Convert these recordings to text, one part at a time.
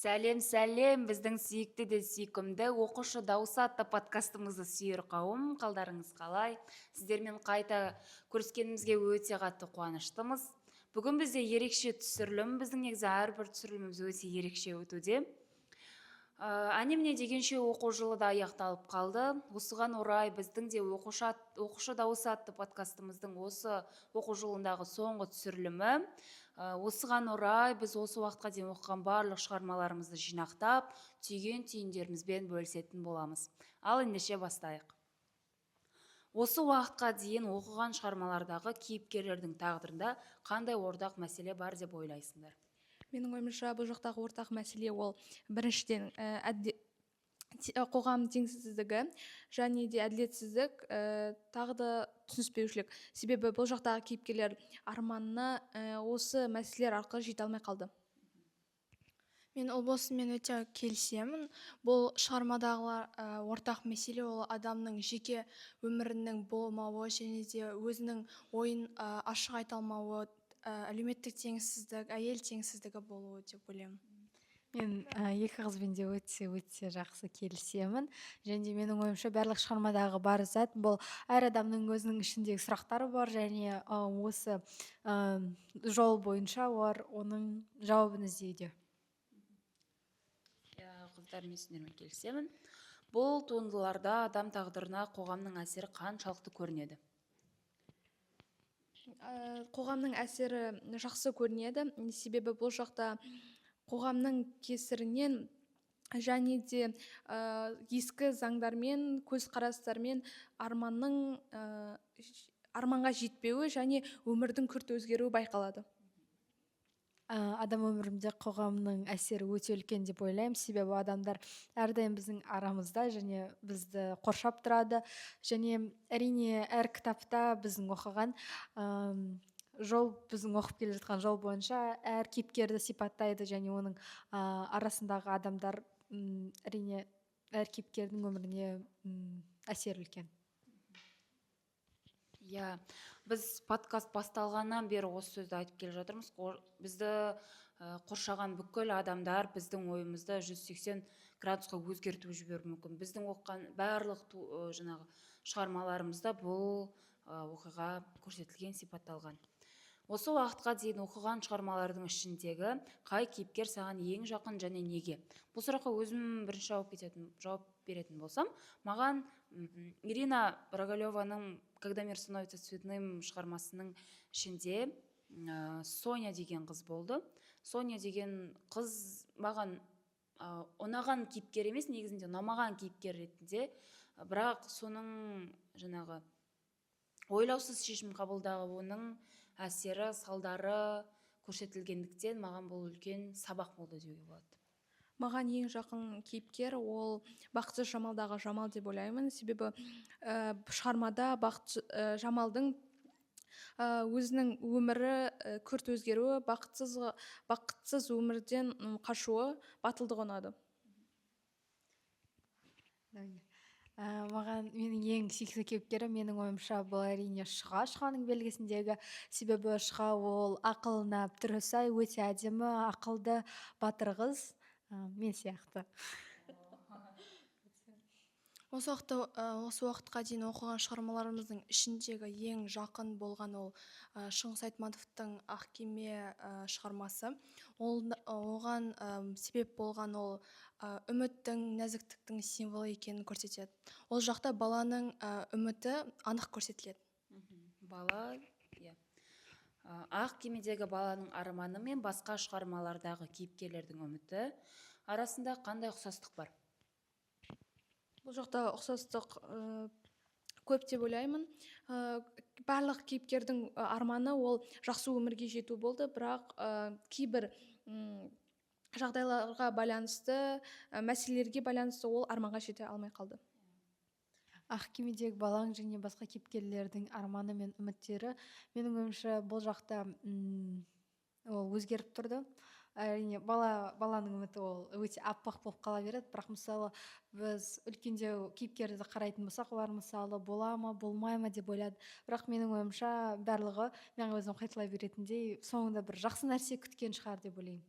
Сәлем, сәлем, біздің сүйікті де сүйкімді «Оқушы дауысы» атты подкастымызды сүйер қауым! Қалдарыңыз қалай? Сіздермен қайта көріскенімізге өте қатты қуаныштымыз. Бүгін бізде ерекше түсірілім. Біздің негізі әрбір түсіріліміміз өте ерекше өтуде. Әне міне дегенше оқу жылы да аяқталып қалды. Осыған орай біздің де «Оқушы дауысы» атты подкастымыздың осы оқу жылындағы соңғы түсірілімі. Осыған орай біз осы уақытқа дейін оқыған барлық шығармаларымызды жинақтап, түйген түйіндерімізбен бөлісетін боламыз. Ал ендеше бастайық. Осы уақытқа дейін оқыған шығармалардағы кейіпкерлердің тағдырында қандай ортақ мәселе бар деп ойлайсыңдар? Менің ойымша, бұл жақтағы ортақ мәселе ол біріншіден, қоғам теңсіздігі және де әділетсіздік, тағы да түсініспеушілік. Себебі бұл жақтағы кейіпкерлер арманына осы мәселелер арқылы жете алмай қалды. Мен Ұлболсынмен өте келісемін. Бұл шығармадағылар, ортақ мәселе ол адамның жеке өмірінің болмауы және де өзінің ойын ашық айта алмауы, әлеуметтік теңсіздік, әйел теңсіздігі болуы деп ойлаймын. Мен екі қызбен де өте өте жақсы келісемін. Және де менің ойымша, барлық шығармадағы бар зат бұл әр адамның өзінің ішіндегі сұрақтары бар және осы жол бойынша олар оның жауабын іздеуде. Иә, қыздар, мен сендермен келісемін. Бұл туындыларда адам тағдырына қоғамның әсері қаншалықты көрінеді? Қоғамның әсері жақсы көрінеді, себебі бұл жақта қоғамның кесірінен және де ескі заңдармен, көзқарастармен арманның арманға жетпеуі және өмірдің күрт өзгеруі байқалады. Адам өмірінде қоғамның әсері өте үлкен деп ойлаймын, себебі адамдар әрдайым біздің арамызда және бізді қоршап тұрады. Және, әрине, әр кітапта біздің оқыған жол, біздің оқып келе жатқан жол бойынша әр кейіпкерді сипаттайды және оның арасындағы адамдар, әрине, әр кейіпкердің өміріне әсері үлкен. Иә, біз подкаст басталғаннан бері осы сөзді айтып келе жатырмыз. Бізді қоршаған бүкіл адамдар біздің ойымызды 180 градусқа өзгертіп жіберуі мүмкін. Біздің оқыған барлық жаңағы шығармаларымызда бұл оқиға көрсетілген, сипатталған. Осы уақытқа дейін оқыған шығармалардың ішіндегі қай кейіпкер саған ең жақын және неге? Бұл сұраққа өзім бірінші жауап беретін болсам, маған Ирина Рогалеваның «Когда мир становится цветным» шығармасының ішінде Соня деген қыз болды. Соня деген қыз маған ұнаған кейіпкер емес, негізінде ұнамаған кейіпкер ретінде, бірақ соның жаңағы ойлаусыз шешім қабылдауының әсері, салдары көрсетілгендіктен, маған бұл үлкен сабақ болды деуге болады. Маған ең жақын кейіпкер ол «Бақытсыз Жамалдағы» Жамал деп ойлаймын. Себебі шығармада Бақыт Жамалдың өзінің өмірі күрт өзгеруі, бақытсыз өмірден қашуы, батылдығы ұнады. Маған менің ең сүйікті кейіпкерім, менің ойымша, бұл, әрине, Шұға, «Шұғаның белгісіндегі». Себебі Шұға ол ақылына түрі сай, өте әдемі, ақылды, батыр қыз, мен сияқты. Осы уақытқа дейін оқыған шығармаларымыздың ішіндегі ең жақын болған ол Шыңғыс Айтматовтың «Ақ кеме» шығармасы. Ол оған себеп болған ол үміттің, нәзіктіктің символы екенін көрсетеді. Ол жақта баланың үміті анық көрсетіледі. Бала, иә. «Ақ кемедегі» баланың арманы мен басқа шығармалардағы кейіпкерлердің үміті арасында қандай ұқсастық бар? Бұл жақта ұқсастық көп деп ойлаймын. Барлық кейіпкердің арманы ол жақсы өмірге жету болды, бірақ кейбір жағдайларға байланысты, мәселелерге байланысты ол арманға жете алмай қалды. «Ақ кемедегі» баланың және басқа кейіпкерлердің арманы мен үміттері, менің ойымша, бұл жақта ол өзгеріп тұрды. Әрине, баланың үміті ол өте аппақ болып қала береді, бірақ, мысалы, біз үлкендеу кейіпкерді қарайтын болсақ, олар, мысалы, бола ма, болмай ма деп ойлады. Бірақ менің ойымша, барлығы, мен өзім қайталай беретіндей, соңында бір жақсы нәрсе күткен шығар деп ойлаймын.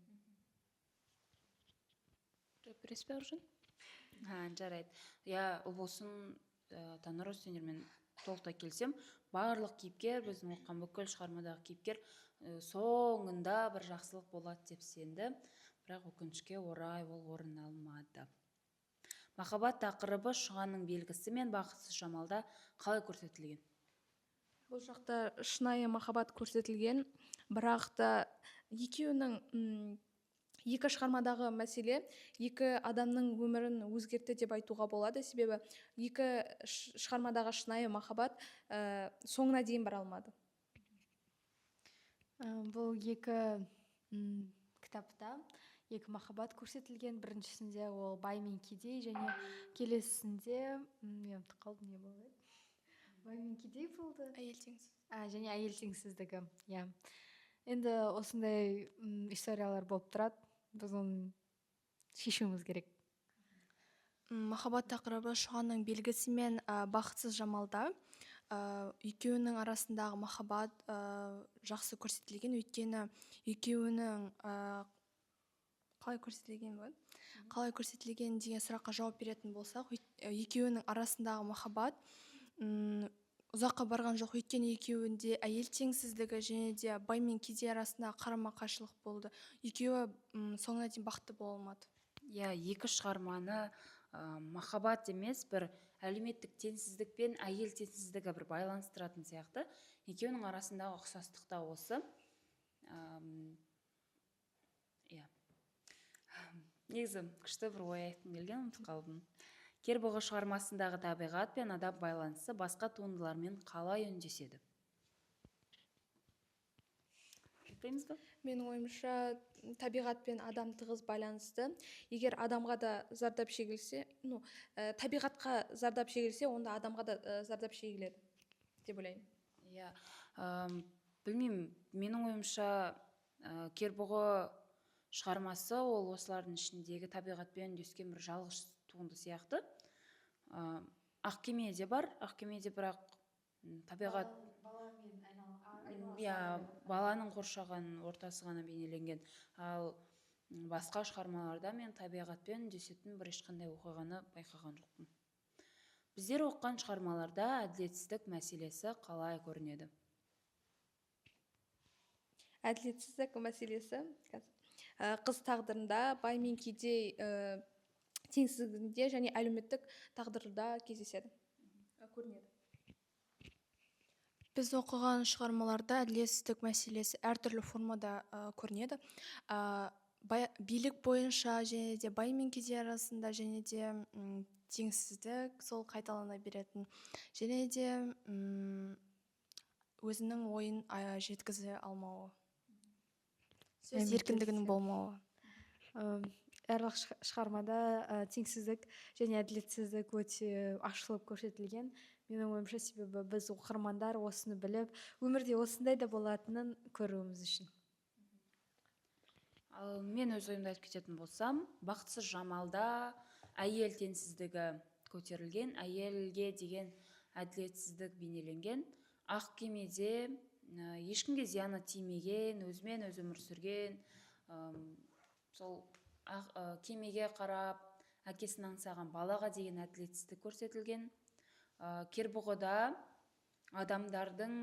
Жауап бересіз бе, Аружан? Жарайды, иә. Ұлболсын, Танырос, сендермен толықтай келісемін. Барлық кейіпкер, біздің оқыған бүкіл шығармадағы кейіпкер соңында бір жақсылық болады деп сенді, бірақ өкінішке орай ол орын алмады. Махаббат тақырыбы «Шұғаның белгісі» мен «Бақытсыз Жамалда» қалай көрсетілген? Бұл жақта шынайы махаббат көрсетілген, бірақ та екеуінің екі шығармадағы мәселе екі адамның өмірін өзгертті деп айтуға болады, себебі екі шығармадағы шынайы махаббат соңына дейін бара алмады. Бұл екі кітапта екі махаббат көрсетілген. Біріншісінде ол бай мен кедей және келесісінде, мен ұмытып қалдым, не болды еді? Бай мен кедей болды. Әйел теңсіз. Және әйел теңсіздігі, иә. Енді осындай историялар болып тұрады, біз оны шешуіміз керек. Махаббат тақырыбы «Шұғаның белгісі» мен «Бақытсыз Жамалда» екеуінің арасындағы махаббат жақсы көрсетілген, өйткені екеуінің қалай көрсетілген болады, қалай көрсетілген деген сұраққа жауап беретін болсақ, екеуінің арасындағы махаббат ұзаққа барған жоқ, өйткені екеуінде әйел теңсіздігі және де бай мен кедей арасында қарама қайшылық болды. Екеуі соңына дейін бақытты бола алмады. Иә, екі шығарманы махаббат емес, бір әлеуметтік теңсіздік пен әйел теңсіздігі бір байланыстыратын сияқты. Екеуінің арасындағы ұқсастық та осы. Иә, негізі күшті бір ой айтқым келген, ұмытып қалдым. «Кербұғы» шығармасындағы табиғат пен адам байланысы басқа туындылармен қалай үндеседі? Айтпаймыз ба? Менің ойымша, табиғат пен адам тығыз байланысты. Егер адамға да зардап шегілсе, ну, табиғатқа зардап шегілсе, онда адамға да зардап шегіледі деп ойлаймын. Иә, білмеймін, менің ойымша, «Кербұғы» шығармасы ол осылардың ішіндегі табиғатпен үндескен бір жалғыз туынды сияқты. «Ақ кеме» де бар, «Ақ кемеде» бірақ табиғат, иә, баланың қоршаған ортасы ғана бейнеленген. Ал басқа шығармаларда мен табиғатпен үндесетін бір ешқандай оқиғаны байқаған жоқпын. Біздер оқыған шығармаларда әділетсіздік мәселесі қалай көрінеді? Әділетсіздік мәселесі қазір «Қыз тағдырында», бай мен кедей теңсіздігінде және әлеуметтік тағдырда кездеседі, көрінеді. Біз оқыған шығармаларда әділетсіздік мәселесі әртүрлі формада көрінеді. Билік бойынша және де бай мен кедей арасында және де теңсіздік сол қайталана беретін және де өзінің ойын жеткізе алмауы, сөз Мен еркіндігінің келісемін. болмауы. Барлық шығармада теңсіздік және әділетсіздік өте ашылып көрсетілген, менің ойымша, себебі біз, оқырмандар, осыны біліп, өмірде осындай да болатынын көруіміз үшін. Ал мен өз ойымды айтып кететін болсам, «Бақытсыз Жамалда» әйел теңсіздігі көтерілген, әйелге деген әділетсіздік бейнеленген. «Ақ кемеде» ешкімге зияны тимеген, өзімен өзі өмір сүрген, сол ақ кемеге қарап әкесін аңсаған балаға деген әділетсіздік көрсетілген. «Кербұғыда» адамдардың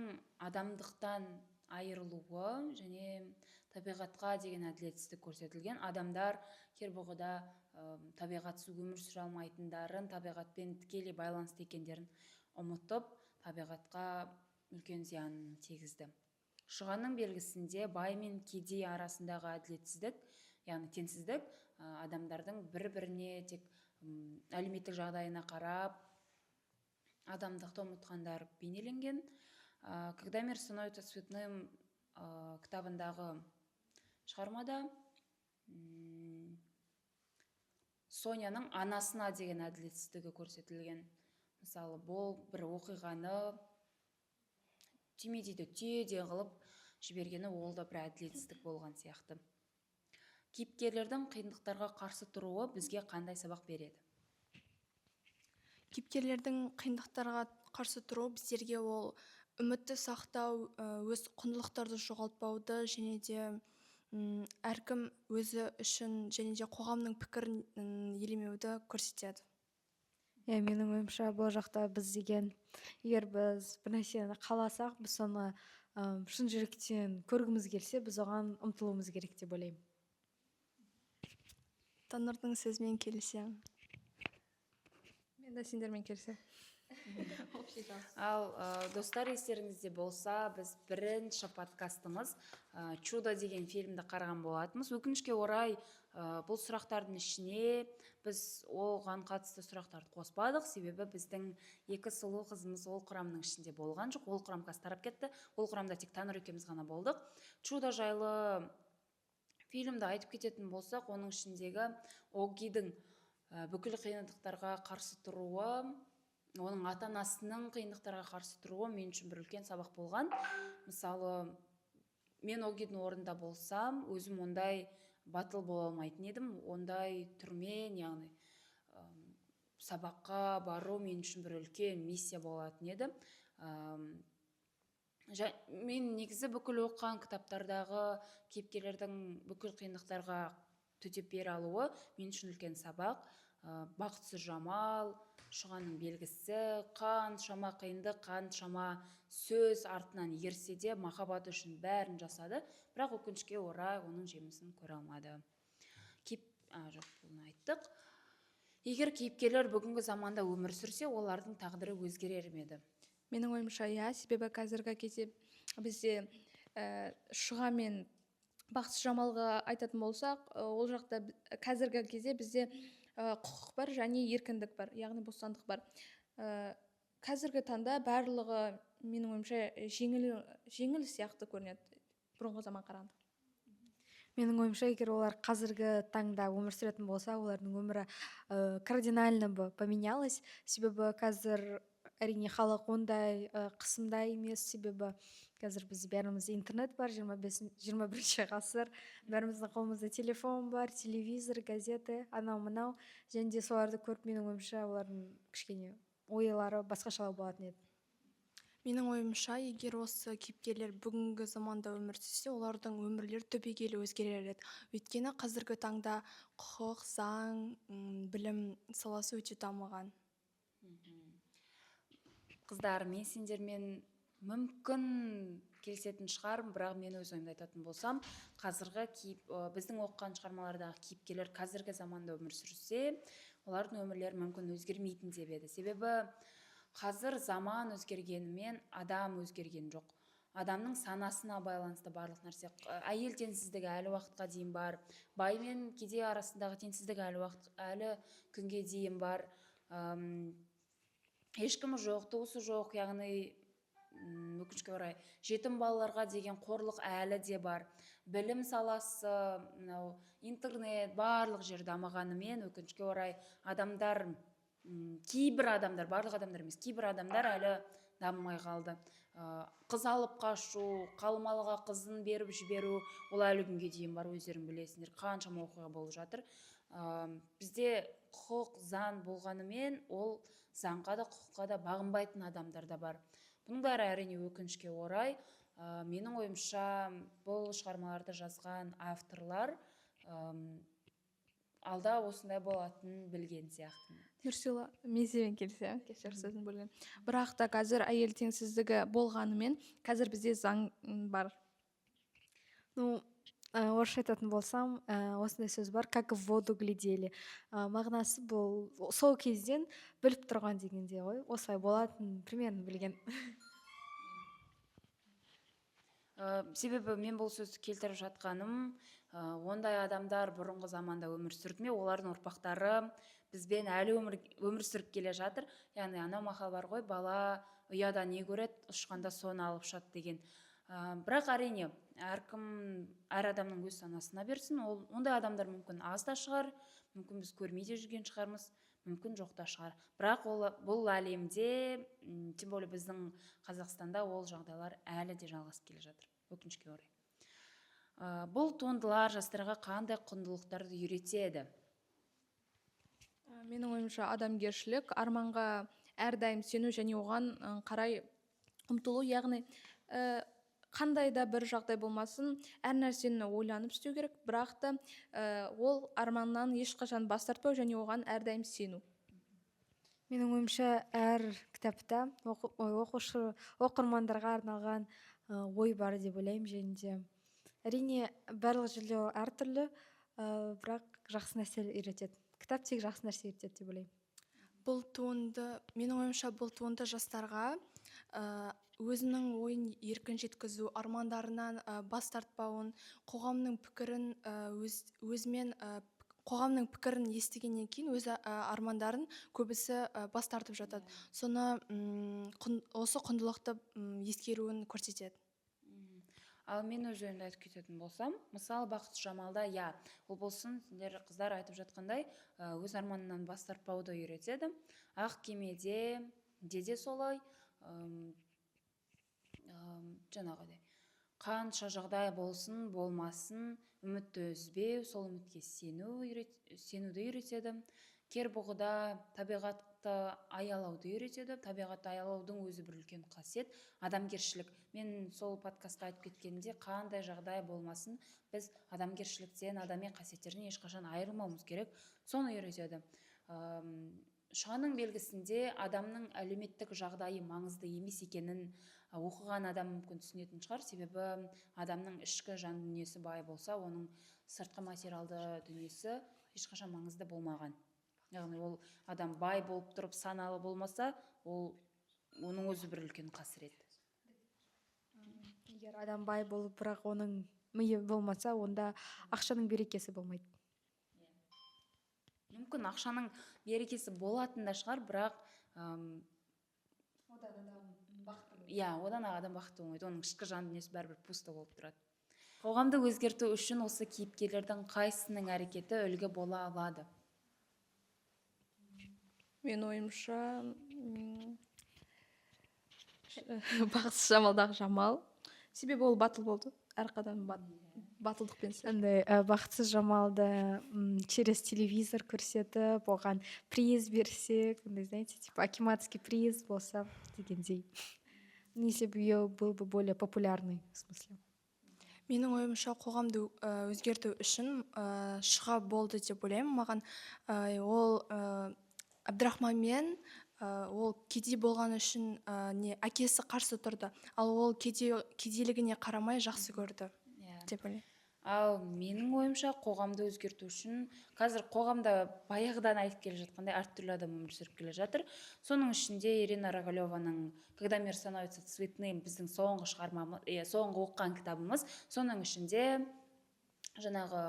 адамдықтан айырылуы және табиғатқа деген әділетсіздік көрсетілген. Адамдар «Кербұғыда» табиғатсыз өмір сүре алмайтындарын, табиғатпен тікелей байланысты екендерін ұмытып, табиғатқа үлкен зиянын тигізді. «Шұғаның белгісінде» бай мен кедей арасындағы әділетсіздік, яғни теңсіздік, адамдардың бір біріне тек әлеуметтік жағдайына қарап, адамдықты ұмытқандар бейнеленген. «Когда мир становится цветным» кітабындағы шығармада Соняның анасына деген әділетсіздігі көрсетілген. Мысалы, бұл бір оқиғаны түймедейді түйедей қылып жібергені, ол да бір әділетсіздік болған сияқты. Кейіпкерлердің қиындықтарға қарсы тұруы бізге қандай сабақ береді? Кейіпкерлердің қиындықтарға қарсы тұруы біздерге ол үмітті сақтау, өз құндылықтарды жоғалтпауды және де Әркім өзі үшін және де қоғамның пікірін елемеуді көрсетеді. Иә, менің ойымша, бұл жақта біз деген, егер біз бір нәрсені қаласақ, біз соны шын жүректен көргіміз келсе, біз оған ұмтылуымыз керек деп ойлаймын. Танырдың сөзімен келісемін. Мен де сендермен келісемін. Ал достар, естеріңізде болса, біз бірінші подкастымыз «Чудо» деген фильмді қараған болатынбыз. Өкінішке орай, бұл сұрақтардың ішіне біз оған қатысты сұрақтарды қоспадық, себебі біздің екі сұлу қызымыз ол құрамның ішінде болған жоқ. Ол құрам қазір тарап кетті, ол құрамда тек Таныр екеуміз ғана болдық. «Чудо» жайлы фильмді айтып кететін болсақ, оның ішіндегі Огидің бүкіл қиындықтарға қарсы тұруы, оның ата анасының қиындықтарға қарсы тұруы мен үшін бір үлкен сабақ болған. Мысалы, мен Огидің орнында болсам, өзім ондай батыл бола алмайтын едім. Ондай түрмен, яғни сабаққа бару мен үшін бір үлкен миссия болатын еді. Мен негізі бүкіл оқыған кітаптардағы кейіпкерлердің бүкіл қиындықтарға төтеп бере алуы мен үшін үлкен сабақ. Бақытсыз Жамал, Шұғаның белгісі, қаншама қиындық, қаншама сөз артынан ерсе де, махаббаты үшін бәрін жасады, бірақ өкінішке орай оның жемісін көре алмады. Кейіп, а, жоқ, бұны айттық. Егер кейіпкерлер бүгінгі заманда өмір сүрсе, олардың тағдыры өзгерер ме еді? Менің ойымша, иә, себебі қазіргі кезде бізде Шұға мен Бақытсыз Жамалға айтатын болсақ, ол жақта қазіргі кезде бізде құқық бар және еркіндік бар, яғни бостандық бар. Қазіргі таңда барлығы, менің ойымша, жеңіл, жеңіл сияқты көрінеді бұрынғы заман қарағанда. Менің ойымша, егер олар қазіргі таңда өмір сүретін болса, олардың өмірі кардинально бы поменялось, себебі қазір, әрине, халық ондай қысымда емес, себебі қазір біз бәрімізде интернет бар, 21-ші ғасыр, бәріміздің қолымызда телефон бар, телевизор, газеты, анау мынау және де соларды көріп, менің ойымша, олардың кішкене ойлары басқашалау болатын еді. Менің ойымша, егер осы кейіпкерлер бүгінгі заманда өмір сүрсе, олардың өмірлері түбегейлі өзгерер еді, өйткені қазіргі таңда құқық, заң, білім саласы өте дамыған. Қыздар, мен сендермен мүмкін келісетін шығармын, бірақ мен өз ойымды айтатын болсам, қазіргі біздің оқыған шығармалардағы кейіпкерлер қазіргі заманда өмір сүрсе, олардың өмірлері мүмкін өзгермейтін деп еді. Себебі қазір заман өзгергенімен, адам өзгерген жоқ. Адамның санасына байланысты барлық нәрсе. Әйел теңсіздігі әлі уақытқа дейін бар, бай мен кедей арасындағы теңсіздік әлі күнге дейін бар. Ешкімі жоқ, туысы жоқ, яғни өкінішке орай, жетім балаларға деген қорлық әлі де бар. Білім саласы, мынау интернет, барлық жер дамығанымен, өкінішке орай, адамдар, кейбір адамдар, барлық адамдар емес, кейбір адамдар әлі дамымай қалды. Қыз алып қашу, қалың қызын беріп жіберу, ол әлі күнге дейін бар, өздерің білесіңдер, қаншама оқиға болып жатыр. Бізде құқық, заң болғанымен, ол заңға да, құқыққа да бағынбайтын адамдар да бар. Бұның бәрі, әрине, өкінішке орай. Менің ойымша, бұл шығармаларды жазған авторлар алда осындай болатынын білген сияқты. Нұрсила, мен сенімен келісемін, кешір, сөзін бөлген. Бірақ та қазір әйел теңсіздігі болғанымен, қазір бізде заң бар. Ну, орысша айтатын болсам, осындай сөз бар: «Как в воду глядели». Мағынасы бұл сол кезден біліп тұрған дегенде ғой, осылай болатынын примерно білген. Себебі мен бұл сөзді келтіріп жатқаным, ондай адамдар бұрынғы заманда өмір сүрді ме, олардың ұрпақтары бізбен әлі өмір сүріп келе жатыр. Яғни анау мақал бар ғой, бала ұяда не көреді, ұшқанда соны алып ұшады деген. Бірақ, әрине, әркім, әр адамның өз санасына берсін. Ол ондай адамдар мүмкін аз да шығар, мүмкін біз көрмей де жүрген шығармыз, мүмкін жоқ та шығар, бірақ ол бұл әлемде, тем более біздің Қазақстанда ол жағдайлар әлі де жалғасып келе жатыр, өкінішке орай. Бұл туындылар жастарға қандай құндылықтарды үйретеді? Менің ойымша, адамгершілік, арманға әрдайым сену және оған қарай ұмтылу, яғни Қандай да бір жағдай болмасын, әр нәрсені ойланып істеу керек, бірақ та ол арманнан ешқашан бас тартпау және оған әрдайым сену. Менің ойымша, әр кітапта оқушы, оқырмандарға арналған ой бар деп ойлаймын. Және де, әрине, барлық жерде ол әртүрлі, бірақ жақсы нәрсе үйретеді. Кітап тек жақсы нәрсе үйретеді деп ойлаймын. Бұл туынды, менің ойымша, бұл туынды жастарға өзінің ойын еркін жеткізу, армандарынан бас тартпауын, қоғамның пікірін өзімен қоғамның пікірін естігеннен кейін өз армандарын көбісі бас тартып жатады. Соны осы құндылықты ескеруін көрсетеді. Ал мен өз ойымды айтып кететін болсам, мысалы, Бақытсыз Жамалда, иә, ол болсын, сендер, қыздар, айтып жатқандай, өз арманынан бас тартпауды үйретеді. Ақ кемеде де солай, ым, ым, жаңағыдай қанша жағдай болсын болмасын, үмітті үзбеу, сол үмітке сену сенуді үйретеді. Кербұғыда табиғатты аялауды үйретеді. Табиғатты аялаудың өзі бір үлкен қасиет, адамгершілік. Мен сол подкастта айтып кеткенімде, қандай жағдай болмасын, біз адамгершіліктен, адами қасиеттерден ешқашан айырылмауымыз керек, соны үйретеді. Шұғаның белгісінде адамның әлеуметтік жағдайы маңызды емес екенін оқыған адам мүмкін түсінетін шығар, себебі адамның ішкі жан дүниесі бай болса, оның сыртқы материалды дүниесі ешқашан маңызды болмаған. Яғни ол адам бай болып тұрып саналы болмаса, ол оның өзі бір үлкен қасірет. Егер адам бай болып, бірақ оның миы болмаса, онда ақшаның берекесі болмайды. Мүмкін, ақшаның берекесі болатын да шығар, бірақ одан адам бақытты. Иә, одан адам бақытты болмайды, оның ішкі жан дүниесі бәрібір пусто болып тұрады. Қоғамды өзгерту үшін осы кейіпкерлердің қайсысының әрекеті үлгі бола алады? Менің ойымша, Бақытсыз Жамалдағы Жамал, себебі ол батыл болды, әр қадам батылдықпен істеді. Андай Бақытсыз Жамалды через телевизор көрсетіп, оған приз берсек, андай, знаете, типа акиматский приз болса дегендей, если бы ее был бы более популярный, в смысле. Менің ойымша, қоғамды өзгерту үшін Шұға болды деп ойлаймын. Маған ол Әбдірахманмен ол кедей болған үшін не, әкесі қарсы тұрды, ал ол кедейлігіне қарамай жақсы көрді деп ойлаймын. Ал менің ойымша, қоғамды өзгерту үшін, қазір қоғамда баяғыдан айтып келе жатқандай, әртүрлі адам өмір сүріп келе жатыр. Соның ішінде Ирина Рогалеваның «Когда мир становится цветным» біздің соңғы шығармамыз, иә, соңғы оқыған кітабымыз. Соның ішінде жаңағы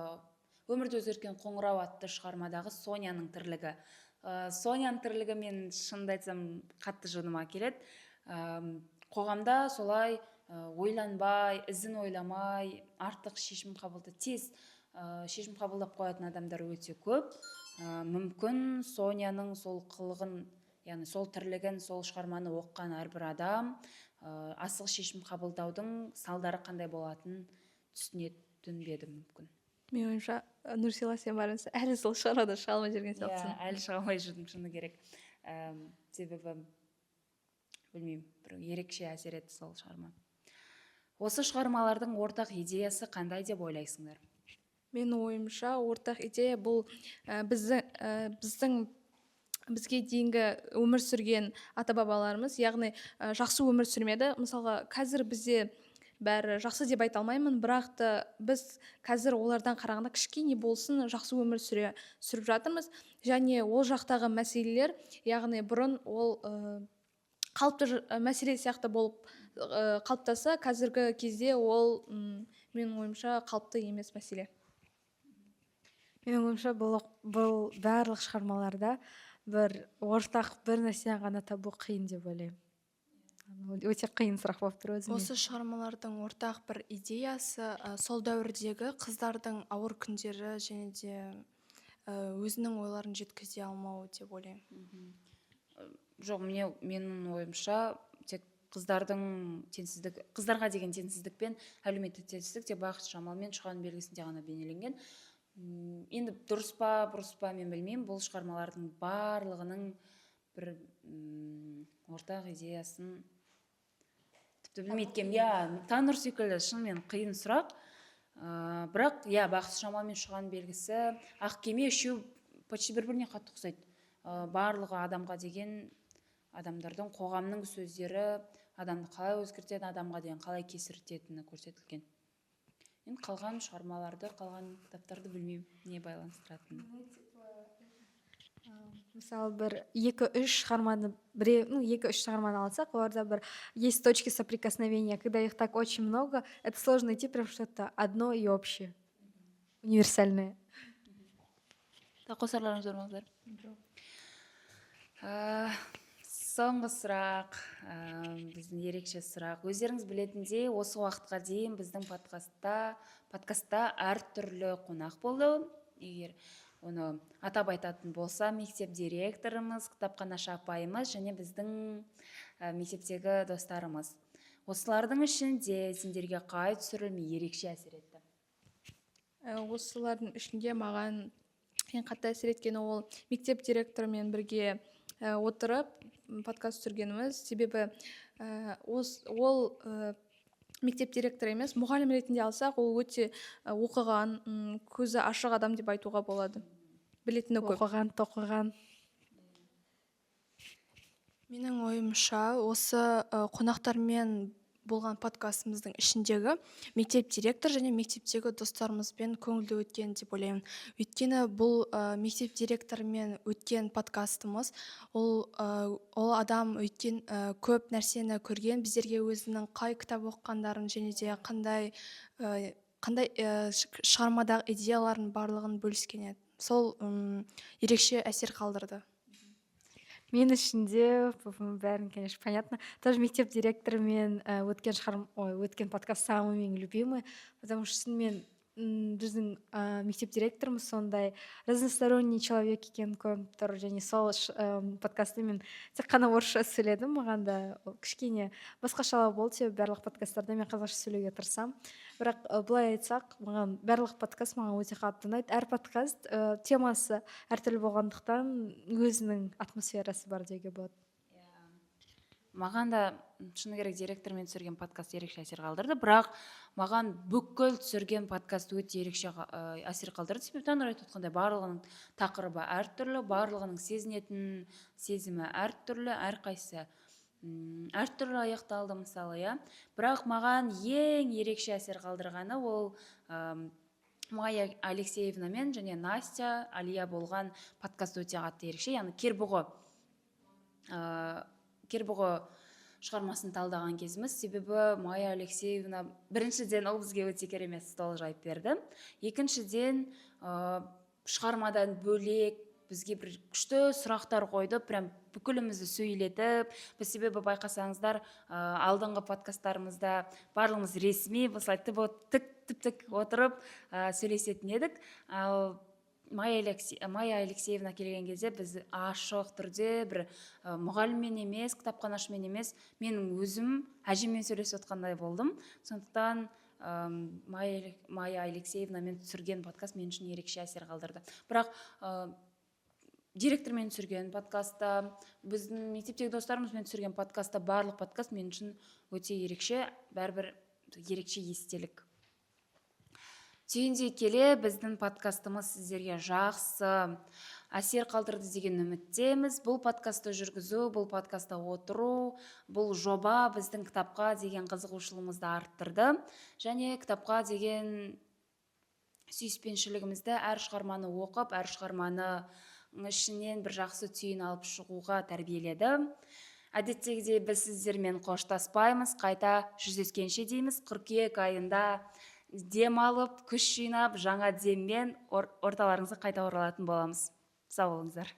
«Өмірді өзгерткен қоңырау» атты шығармадағы Соняның тірлігі. Соняның тірлігі мен, шынымды айтсам, қатты жыныма келеді. Қоғамда солай ойланбай, ізін ойламай, артық шешім қабылды, тез шешім қабылдап қоятын адамдар өте көп. Мүмкін, Соняның сол қылығын, яғни сол тірлігін, сол шығарманы оқыған әрбір адам асығыс шешім қабылдаудың салдары қандай болатынын түсінетін мүмкін. Менің ойымша, Нұрсила, сен барыңыз, әлі сол шығармадан шыға алмай жүрген сияқтысың. Иә, әлі шыға алмай жүрдім, шыны керек. Себебі білмеймін, бір ерекше әсер етті сол шығарма. Осы шығармалардың ортақ идеясы қандай деп ойлайсыңдар? Менің ойымша, ортақ идея бұл біздің бізге дейінгі өмір сүрген ата бабаларымыз, яғни жақсы өмір сүрмеді. Мысалға, қазір бізде бәрі жақсы деп айта алмаймын, бірақ та біз қазір олардан қарағанда кішкене болсын жақсы өмір сүріп жатырмыз. Және ол жақтағы мәселелер, яғни бұрын ол қалыпты мәселе сияқты болып қалыптаса, қазіргі кезде ол менің ойымша, қалыпты емес мәселе. Менің ойымша, бұл барлық шығармаларда бір ортақ бір нәрсені ғана табу қиын деп ойлаймын. Өте қиын сұрақ болып тұр өзіме. Осы шығармалардың ортақ бір идеясы сол дәуірдегі қыздардың ауыр күндері және де өзінің ойларын жеткізе алмауы деп ойлаймын. Жоқ, міне, менің ойымша, тек қыздардың теңсіздік, қыздарға деген теңсіздік пен әлеуметтік теңсіздік тек Бақыт Жамал мен Шұғаның белгісінде ғана бейнеленген. Енді дұрыс па, бұрыс па, мен білмеймін. Бұл шығармалардың барлығының бір ортақ идеясын Тіпті білмейді екенмін. Иә, Таныр секілді шынымен қиын сұрақ. Бірақ иә, Бақытсыз Жамал мен Шұғаның белгісі, Ақ кеме, үшеуі почти бір біріне қатты ұқсайды. Барлығы адамға деген, адамдардың, қоғамның сөздері адамды қалай өзгертеді, адамға деген қалай кесір ететіні көрсетілген. Енді қалған шығармаларды, қалған кітаптарды білмеймін не байланыстыратынын. Мысалы, бір екі үш шығарманы, біреу, ну, екі үш шығарманы алсақ, оларда бір есть точки соприкосновения. Когда их так очень много, это сложно найти прям что-то одно и общее, универсальное. Тағы қосарларыңыз бар ма, қыздар? Соңғы сұрақ, біздің ерекше сұрақ. Өздеріңіз білетіндей, осы уақытқа дейін біздің подкастта әртүрлі қонақ болды. Егер оны атап айтатын болса, мектеп директорымыз, кітапханашы апайымыз және біздің мектептегі достарымыз. Осылардың ішінде сендерге қай түсірілім ерекше әсер етті? Осылардың ішінде маған ең қатты әсер еткені ол мектеп директорымен бірге отырып подкаст түсіргеніміз. Себебі ол мектеп директоры емес, мұғалім ретінде алсақ, ол өте оқыған, көзі ашық адам деп айтуға болады, білетіні көп. Оқыған, тоқыған. Менің ойымша, осы қонақтармен болған подкастымыздың ішіндегі мектеп директор және мектептегі достарымызбен көңілді өткен деп ойлаймын. Өйткені бұл мектеп директорымен өткен подкастымыз, ол адам өткен, көп нәрсені көрген, біздерге өзінің қай кітап оқығандарын және де қандай шығармадағы идеялардың барлығын бөліскен еді. Сол ерекше әсер қалдырды. Мен үшін де бәрін, конечно, понятно, тоже мектеп директорымен өткен шығарм, ой, өткен подкаст самый менің любимый, потому что шынымен біздің мектеп директорымыз сондай разносторонний человек екенін көрініп тұр. Және сол подкастта мен тек қана орысша сөйледім, маған да ол кішкене басқашалау болды, себебі барлық подкасттарда мен қазақша сөйлеуге тырысамын. Бірақ былай айтсақ, маған барлық подкаст маған өте қатты ұнайды. Әр подкаст темасы әртүрлі болғандықтан, өзінің атмосферасы бар деуге болады. Маған да, шыны керек, директормен түсірген подкаст ерекше әсер қалдырды. Бірақ маған бүкіл түсірген подкаст өте ерекше әсер қалдырды, себебі Таныр айтып отқандай, барлығының тақырыбы әртүрлі, барлығының сезінетін сезімі әртүрлі, әрқайсысы әртүрлі аяқталды, мысалы, иә. Бірақ маған ең ерекше әсер қалдырғаны ол Майя Алексеевнамен және Настя, Алия болған подкаст өте қатты ерекше, яғни Кербұғы шығармасын талдаған кезіміз. Себебі Майя Алексеевна, біріншіден, ол бізге өте керемет стол жайып берді, екіншіден, шығармадан бөлек бізге бір күшті сұрақтар қойды, прям бүкілімізді сөйлетіп. Біз, себебі байқасаңыздар, алдыңғы подкасттарымызда барлығымыз ресми осылай тік тіп тік отырып сөйлесетін едік. Ал Майя Алексеевна келген кезде біз ашық түрде бір мұғаліммен емес, кітапханашымен емес, менің өзім әжеммен сөйлесіп отқандай болдым. Сондықтан Майя Алексеевнамен түсірген подкаст мен үшін ерекше әсер қалдырды. Бірақ директормен түсірген подкастта, біздің мектептегі достарымызбен түсірген подкастта, барлық подкаст мен үшін өте ерекше, бәрібір ерекше естелік. Түйіндей келе, біздің подкастымыз сіздерге жақсы әсер қалдырды деген үміттеміз. Бұл подкастты жүргізу, бұл подкастта отыру, бұл жоба біздің кітапқа деген қызығушылығымызды арттырды және кітапқа деген сүйіспеншілігімізді, әр шығарманы оқып, әр шығарманы ішінен бір жақсы түйін алып шығуға тәрбиеледі. Әдеттегідей, біз сіздермен қоштаспаймыз, қайта жүздескенше дейміз. Қыркүйек айында дем алып, күш жинап, жаңа деммен орталарыңызға қайта оралатын боламыз. Сау болыңыздар.